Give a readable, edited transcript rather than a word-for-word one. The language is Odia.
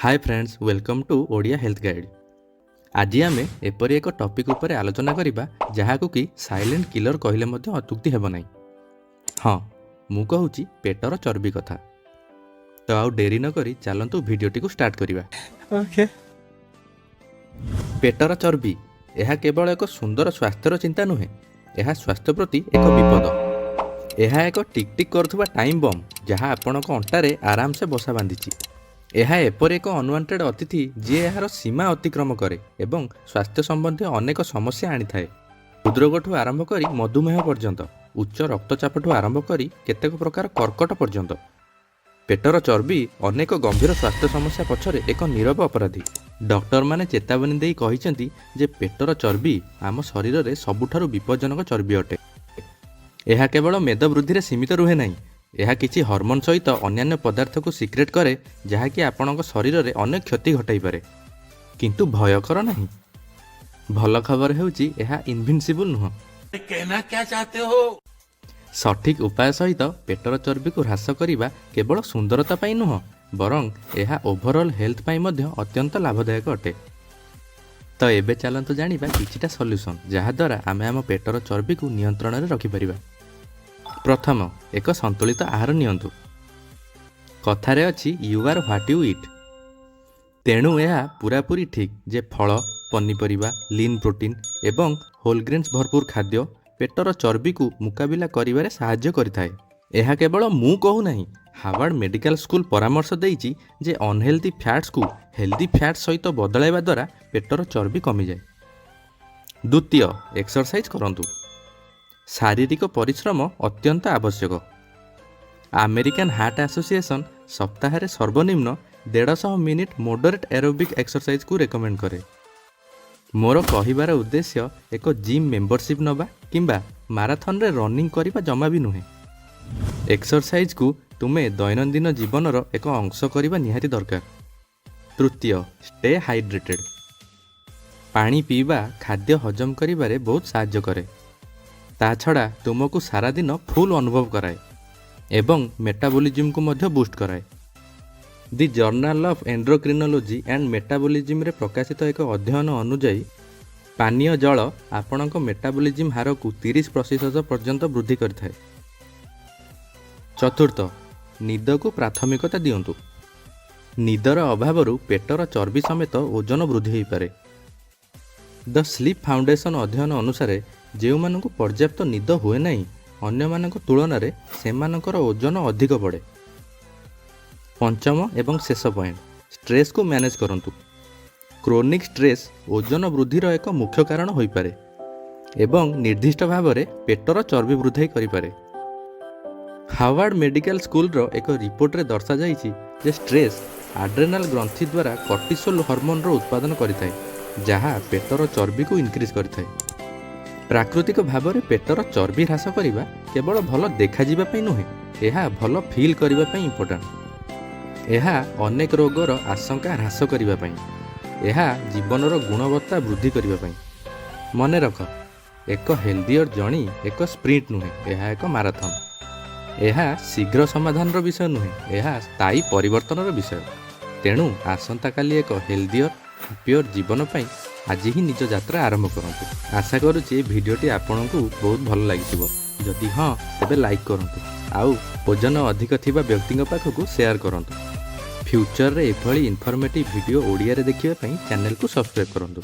Hi friends, welcome to Odia Health Guide. ଆଜି ଆମେ ଏପରି ଏକ ଟପିକ୍ ଉପରେ ଆଲୋଚନା କରିବା, ଯାହାକୁ କି ସାଇଲେଣ୍ଟ କିଲର କହିଲେ ମଧ୍ୟ ଅତ୍ୟୁକ୍ତି ହେବ ନାହିଁ। ହଁ, ମୁଁ କହୁଛି ପେଟର ଚର୍ବି କଥା। ତ ଆଉ ଡେରି ନକରି ଚାଲନ୍ତୁ ଭିଡ଼ିଓଟିକୁ ଷ୍ଟାର୍ଟ କରିବା। Okay. ପେଟର ଚର୍ବି, ଏହା କେବଳ ଏକ ସୁନ୍ଦର ସ୍ୱାସ୍ଥ୍ୟର ଚିନ୍ତା ନୁହେଁ, ଏହା ସ୍ୱାସ୍ଥ୍ୟ ପ୍ରତି ଏକ ବିପଦ। ଏହା ଏକ ଟିକ୍ ଟିକ୍ କରୁଥିବା ଟାଇମ୍ ବମ୍, ଯାହା ଆପଣଙ୍କ ଅଣ୍ଟାରେ ଆରାମସେ ବସା ବାନ୍ଧିଛି। ଏହା ଏପରି ଏକ ଅନୱାଣ୍ଟେଡ୍ ଅତିଥି, ଯିଏ ଏହାର ସୀମା ଅତିକ୍ରମ କରେ ଏବଂ ସ୍ୱାସ୍ଥ୍ୟ ସମ୍ବନ୍ଧୀୟ ଅନେକ ସମସ୍ୟା ଆଣିଥାଏ। ହୃଦରୋଗଠୁ ଆରମ୍ଭ କରି ମଧୁମେହ ପର୍ଯ୍ୟନ୍ତ, ଉଚ୍ଚ ରକ୍ତଚାପଠୁ ଆରମ୍ଭ କରି କେତେକ ପ୍ରକାର କର୍କଟ ପର୍ଯ୍ୟନ୍ତ, ପେଟର ଚର୍ବି ଅନେକ ଗମ୍ଭୀର ସ୍ୱାସ୍ଥ୍ୟ ସମସ୍ୟା ପଛରେ ଏକ ନୀରବ ଅପରାଧୀ। ଡକ୍ଟରମାନେ ଚେତାବନୀ ଦେଇ କହିଛନ୍ତି ଯେ ପେଟର ଚର୍ବି ଆମ ଶରୀରରେ ସବୁଠାରୁ ବିପଜ୍ଜନକ ଚର୍ବି ଅଟେ। ଏହା କେବଳ ମେଦ ବୃଦ୍ଧିରେ ସୀମିତ ରୁହେ ନାହିଁ, ଏହା କିଛି ହରମୋନ୍ ସହିତ ଅନ୍ୟାନ୍ୟ ପଦାର୍ଥକୁ ସିକ୍ରେଟ୍ କରେ, ଯାହାକି ଆପଣଙ୍କ ଶରୀରରେ ଅନେକ କ୍ଷତି ଘଟାଇପାରେ। କିନ୍ତୁ ଭୟ କର ନାହିଁ। ଭଲ ଖବର ହେଉଛି, ଏହା ଇନଭିନ୍ସିବୁଲ୍ ନୁହଁ। कहना क्या चाहते हो? ସଠିକ୍ ଉପାୟ ସହିତ ପେଟର ଚର୍ବିକୁ ହ୍ରାସ କରିବା କେବଳ ସୁନ୍ଦରତା ପାଇଁ ନୁହଁ, ବରଂ ଏହା ଓଭରଅଲ୍ ହେଲ୍ଥ ପାଇଁ ମଧ୍ୟ ଅତ୍ୟନ୍ତ ଲାଭଦାୟକ ଅଟେ। ତ ଏବେ ଚାଲନ୍ତୁ ଜାଣିବା କିଛିଟା ସଲ୍ୟୁସନ୍, ଯାହାଦ୍ୱାରା ଆମେ ଆମ ପେଟର ଚର୍ବିକୁ ନିୟନ୍ତ୍ରଣରେ ରଖିପାରିବା। ପ୍ରଥମ, ଏକ ସନ୍ତୁଳିତ ଆହାର ନିଅନ୍ତୁ। କଥାରେ ଅଛି, "You are what you eat." ତେଣୁ ଏହା ପୂରାପୂରି ଠିକ୍ ଯେ ଫଳ, ପନିପରିବା, ଲିନ୍ ପ୍ରୋଟିନ୍ ଏବଂ ହୋଲ୍ ଗ୍ରେନ୍ସ ଭରପୁର ଖାଦ୍ୟ ପେଟର ଚର୍ବିକୁ ମୁକାବିଲା କରିବାରେ ସାହାଯ୍ୟ କରିଥାଏ। ଏହା କେବଳ ମୁଁ କହୁନାହିଁ, ହାର୍ଭାର୍ଡ ମେଡିକାଲ ସ୍କୁଲ ପରାମର୍ଶ ଦେଇଛି ଯେ ଅନହେଲ୍ଦି ଫ୍ୟାଟ୍ସକୁ ହେଲ୍ଦି ଫ୍ୟାଟ୍ସ ସହିତ ବଦଳାଇବା ଦ୍ୱାରା ପେଟର ଚର୍ବି କମିଯାଏ। ଦ୍ୱିତୀୟ, ଏକ୍ସରସାଇଜ୍ କରନ୍ତୁ। ଶାରୀରିକ ପରିଶ୍ରମ ଅତ୍ୟନ୍ତ ଆବଶ୍ୟକ। ଆମେରିକାନ୍ ହାର୍ଟ ଆସୋସିଏସନ୍ ସପ୍ତାହରେ ସର୍ବନିମ୍ନ 150 ମିନିଟ୍ ମୋଡରେଟ୍ ଏରୋବିକ୍ ଏକ୍ସରସାଇଜକୁ ରେକମେଣ୍ଡ କରେ। ମୋର କହିବାର ଉଦ୍ଦେଶ୍ୟ ଏକ ଜିମ୍ ମେମ୍ବରସିପ୍ ନେବା କିମ୍ବା ମାରାଥନରେ ରନିଂ କରିବା ଜମା ବି ନୁହେଁ। ଏକ୍ସରସାଇଜକୁ ତୁମେ ଦୈନନ୍ଦିନ ଜୀବନର ଏକ ଅଂଶ କରିବା ନିହାତି ଦରକାର। ତୃତୀୟ, stay hydrated. ପାଣି ପିଇବା ଖାଦ୍ୟ ହଜମ କରିବାରେ ବହୁତ ସାହାଯ୍ୟ କରେ। ତା ଛଡ଼ା ତୁମକୁ ସାରାଦିନ ଫୁଲ୍ ଅନୁଭବ କରାଏ ଏବଂ ମେଟାବୋଲିଜିମ୍କୁ ମଧ୍ୟ ବୁଷ୍ଟ କରାଏ। The Journal of Endocrinology and ମେଟାବୋଲିଜିମ୍ରେ ପ୍ରକାଶିତ ଏକ ଅଧ୍ୟୟନ ଅନୁଯାୟୀ, ପାନୀୟ ଜଳ ଆପଣଙ୍କ ମେଟାବୋଲିଜିମ୍ ହାରକୁ 30% ପର୍ଯ୍ୟନ୍ତ ବୃଦ୍ଧି କରିଥାଏ। ଚତୁର୍ଥ, ନିଦକୁ ପ୍ରାଥମିକତା ଦିଅନ୍ତୁ। ନିଦର ଅଭାବରୁ ପେଟର ଚର୍ବି ସମେତ ଓଜନ ବୃଦ୍ଧି ହୋଇପାରେ। ଦ ସ୍ଲିପ୍ ଫାଉଣ୍ଡେସନ୍ ଅଧ୍ୟୟନ ଅନୁସାରେ, ଯେଉଁମାନଙ୍କୁ ପର୍ଯ୍ୟାପ୍ତ ନିଦ ହୁଏ ନାହିଁ, ଅନ୍ୟମାନଙ୍କ ତୁଳନାରେ ସେମାନଙ୍କର ଓଜନ ଅଧିକ ବଢ଼େ। ପଞ୍ଚମ ଏବଂ ଶେଷ ପଏଣ୍ଟ, ଷ୍ଟ୍ରେସ୍କୁ ମ୍ୟାନେଜ୍ କରନ୍ତୁ। କ୍ରୋନିକ୍ ଷ୍ଟ୍ରେସ୍ ଓଜନ ବୃଦ୍ଧିର ଏକ ମୁଖ୍ୟ କାରଣ ହୋଇପାରେ ଏବଂ ନିର୍ଦ୍ଦିଷ୍ଟ ଭାବରେ ପେଟର ଚର୍ବି ବୃଦ୍ଧି କରିପାରେ। ହାର୍ଭାର୍ଡ ମେଡିକାଲ ସ୍କୁଲର ଏକ ରିପୋର୍ଟରେ ଦର୍ଶାଯାଇଛି ଯେ ଷ୍ଟ୍ରେସ୍ ଆଡ୍ରେନାଲ ଗ୍ରନ୍ଥି ଦ୍ୱାରା କର୍ଟିସୋଲ ହରମୋନର ଉତ୍ପାଦନ କରିଥାଏ, ଯାହା ପେଟର ଚର୍ବିକୁ ଇନକ୍ରିଜ୍ କରିଥାଏ। ପ୍ରାକୃତିକ ଭାବରେ ପେଟର ଚର୍ବି ହ୍ରାସ କରିବା କେବଳ ଭଲ ଦେଖାଯିବା ପାଇଁ ନୁହେଁ, ଏହା ଭଲ ଫିଲ୍ କରିବା ପାଇଁ ଇମ୍ପୋର୍ଟାଣ୍ଟ। ଏହା ଅନେକ ରୋଗର ଆଶଙ୍କା ହ୍ରାସ କରିବା ପାଇଁ, ଏହା ଜୀବନର ଗୁଣବତ୍ତା ବୃଦ୍ଧି କରିବା ପାଇଁ। ମନେ ରଖ, ଏକ ହେଲ୍ଦିଅର ଜର୍ଣ୍ଣି ଏକ ସ୍ପ୍ରିଣ୍ଟ ନୁହେଁ, ଏହା ଏକ ମାରାଥନ୍। ଏହା ଶୀଘ୍ର ସମାଧାନର ବିଷୟ ନୁହେଁ, ଏହା ସ୍ଥାୟୀ ପରିବର୍ତ୍ତନର ବିଷୟ। ତେଣୁ ଆସନ୍ତାକାଲି ଏକ ହେଲ୍ଦିଅର, ହାପିଅର ଜୀବନ ପାଇଁ ଆଜି ହିଁ ନିଜ ଯାତ୍ରା ଆରମ୍ଭ କରନ୍ତୁ। ଆଶା କରୁଛି ଏ ଭିଡ଼ିଓଟି ଆପଣଙ୍କୁ ବହୁତ ଭଲ ଲାଗିଥିବ। ଯଦି ହଁ, ତେବେ ଲାଇକ୍ କରନ୍ତୁ ଆଉ ଓଜନ ଅଧିକ ଥିବା ବ୍ୟକ୍ତିଙ୍କ ପାଖକୁ ସେୟାର କରନ୍ତୁ। ଫ୍ୟୁଚରରେ ଏଭଳି ଇନଫର୍ମେଟିଭ୍ ଭିଡ଼ିଓ ଓଡ଼ିଆରେ ଦେଖିବା ପାଇଁ ଚ୍ୟାନେଲକୁ ସବସ୍କ୍ରାଇବ୍ କରନ୍ତୁ।